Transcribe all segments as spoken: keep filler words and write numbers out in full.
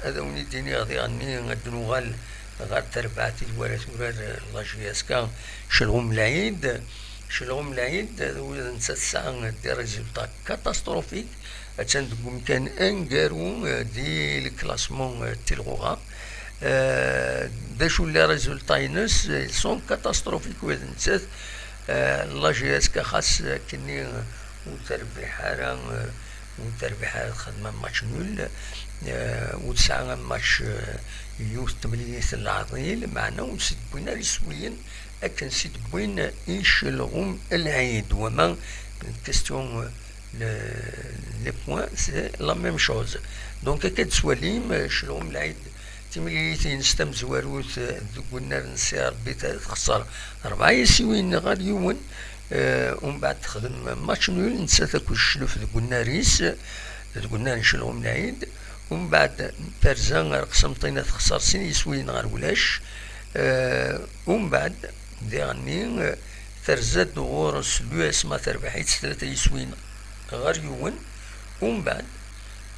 Ad awen-id-iniɣ diɣenni ad d-nuɣal ɣer terbaɛt i d wara turar la J S K Celɣum Lɛid. Celɣum Lɛid, d nettat tesɛa des résultats catastrophiques, attan deg umkan aneggaru, eh, di le classement, eh, n tilɣuɣa. Eh, d acu les résultats-ines? Ils sont catastrophiques ula d nettat. Eh, la J S K xas akkenni ur terbiḥ ara, eh, ur terbiḥ ara, txedm match nul, eh, ur tesɛa match, eh, yiwet temlilit n leɛḍil, meɛna ur s-d-wwin ara iswiyen akken s-d-wwin i Celɣum Lɛid, wama question, eh, le, les points, c'est la même chose. Donc, akka d-tettwalim, eh, Celɣum Lɛid, timlilit-ines tamezwarut, eh, deg unnar n C R B texṣer rebɛa yisiwiyen ɣer yiwen, eh, umbeɛd texdem match nul, nettat akked Ccluf deg unnar-is, deg unnar n Celɣum Lɛid, umbeɛd terza ar Qsenṭina texṣer sin yiswiyen ɣer ulac, eh, umbeɛd diɣenni, eh, terza-d ɣur-s l'U S M A terbeḥ-itt s tlata yiswiyen ɣer yiwen, umbeɛd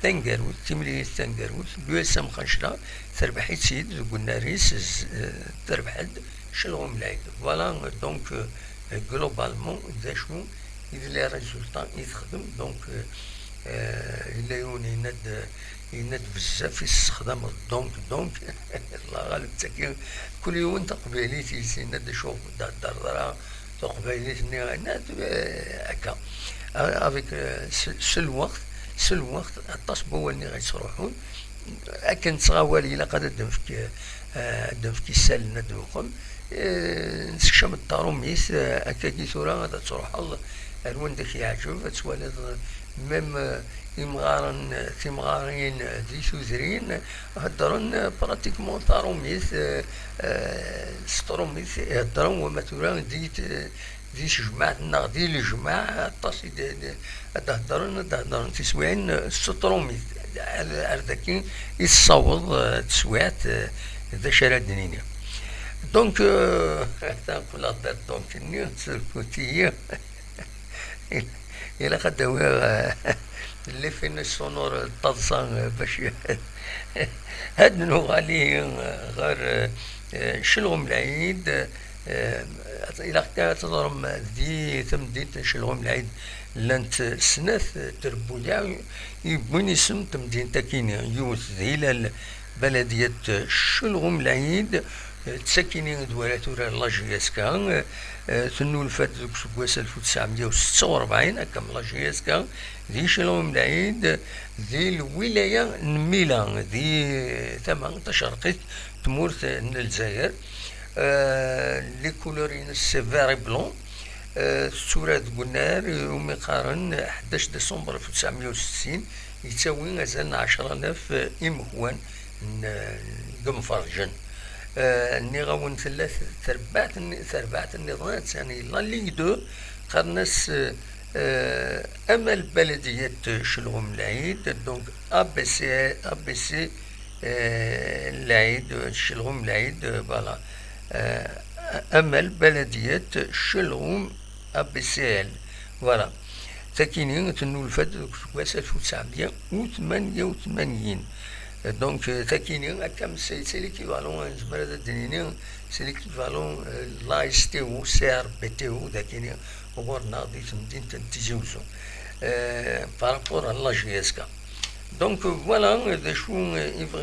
taneggarut, timlilit taneggarut, l'U S M Xancla terbeḥ-itt-id deg unnar-is, z-, eh, terbeḥ-d Celɣum Lɛid. Voilà, donc, euh, globalement, d acu i d les résultats i texdem. Donc, euh, euh, yella yiwen yenna-d, yenna-d bezzaf i tessexdameḍ donc, donc. Allah ɣaleb, tagi, kul yiwen taqbaylit-is, yenna-d acu d-hedder ara taqbaylit-nni, yenna-d, euh, akka. Euh, avec, euh, s, s lweqt, s lweqt, aṭas n wawalen i ɣ-yettruḥun. Akken ttɣawal ilaq ad d-nefk, eh, ad d-nefk isallen ad d-nuqem. Eh, nsekcem-d taṛumit, eh, akkagi tura ad truḥeḍ ar wanda k-yeɛǧeb, ad twaliḍ, eh, même, eh, imɣaren, eh, timɣarin, eh, di tudrin, eh, heddren, eh, pratiquement taṛumit, eh, eh, s tṛumit i heddren, wama tura di t-, di tejmaɛt-nneɣ, di lejmaɛ, aṭas i d-, d-, ad d-heddren, ad d-heddren tiswiɛin s tṛumit. Ar, ar daki i tessaweḍ, eh, teswiɛt, eh, d acu ara d-nini. Donc, euh, atan qqleɣ-d ar donc-nni, surfut-iyi. Ilaq ad d-awiɣ, eh, l'effet sonore n taḍsa, eh, bac ad nuɣal ihi, eh, ɣer, eh, Celɣum Lɛid. Eh, ilaq kan ad teẓrem di temdint n Celɣum Lɛid llant snat trebbuyaɛ yewwin isem n temdint-akini. Yiwet d Hilal Baladiyat Celɣum Lɛid, d takini d wara tura la J S K, eh, tennulfa-d deg useggas alef u tesɛemya u setta u rebɛin, akka am la J S K, di Celɣum Lɛid, di lwilaya n Mila, di tama tacerqit n tmurt n Lezzayer. Eh, les couleurs-ines, c'est vert et blanc. Eh, tettura deg unnar umi qqaren ḥdac décembre alef u tesɛemya u settin, yettawi azal n ɛecra alaf imekwan n, n yimferrǧen. Eh, nniɣ-awen tella terbaɛt nni-, terbaɛt nniḍen, attan la Ligue deux, qqaren-as, eh, Amal Baladiyat Celɣum Lɛid, donc A B C, A B C, eh, Lɛid, Celɣum Lɛid, eh, voilà. Eh, Amal Baladiyat Celɣum A B C L. Voilà. Takini tennulfa-d deg useggas alef u tesɛemya u tmanya u tmanyin. Donc, euh, takini, akka, c'est, c'est l'équivalent, euh, nezmer ad d-nini, c'est l'équivalent, euh, la S T O, C R B T O, dakini, ɣur-neɣ di temdint n Tizi Uzzu, euh, par rapport à la J S K. Donc, euh, voilà, euh, d acu, euh, i bɣiɣ